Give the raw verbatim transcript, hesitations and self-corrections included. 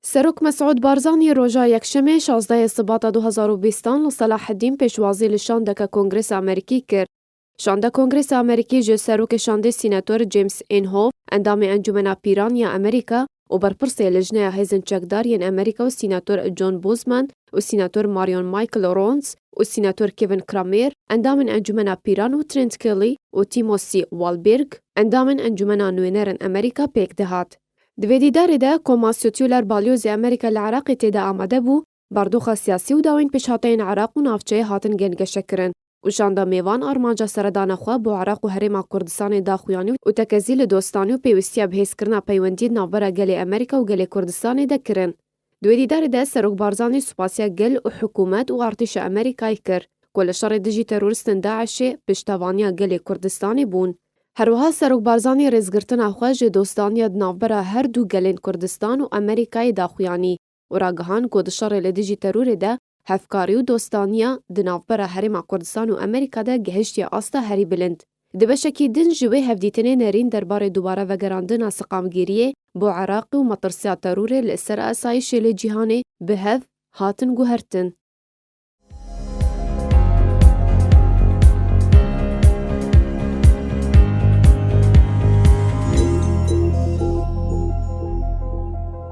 Serok Mesûd Barzanî roja Yekşemê şazdehê Sibata du hezar û bîstan li Selaheddîn pêşwazî li şandeke Kongresa Amerîkî kir. Şanda Kongresa Amerîkî ji serokê şandê Sînator James Inhofe, endamê Encûmena Pîran ya Amerîka û berpirsê Lijneya Hêzên Çekdar yên Amerîka û Sînator John Boozman û Sînator Marion Michael Rhodes û Sînator Kevin Cramer, endamên Encûmena Pîran û Trent Kelly û Timothy Walberg, endamên Encûmena Nûênerên Amerîka pêk dihat. Di vê dîdarê de Koma Sotûler Balyozê Amerîka li Iraqê tê de amade bû, bardoxa siyasî û dawên pêşhateyên Iraq û navçeyê hatin gengeşekirin û şanda mêvan armanca seredana xwe bo Iraq û Herêma Kurdistanê daxuyanî û tekezî li dostanî û pêwîstiya bihêzkirina peywendiyê di navbera gelê Amerîka û gelê Kurdistanê de kirin. Di wê dîdarê de Serok Barzanî supasiya gel û hikûmet û artêşa Amerîkayê kir, ku li şerê dijî teroristên DAIŞê piştevaniya gelê Kurdistanê bûn. Herwiha Serok Barzanî rêzgirtina xwe ji dostaniya di navbera her du gelên Kurdistan û Amerîkayê daxuyanî û ragihand ku di şerê li dijî terorê de hevkarî û dostaniya di navbera Herêma Kurdistan û Amerîka de gihiştiye asta herî bilind. Di beşekî din ji wê hevdîtinê nerîn derbarê dubare vegerandina siqamgiriyê bo Iraqê û metirsiya terorê li ser asayişê li cîhanê bi hev hatin guhertin.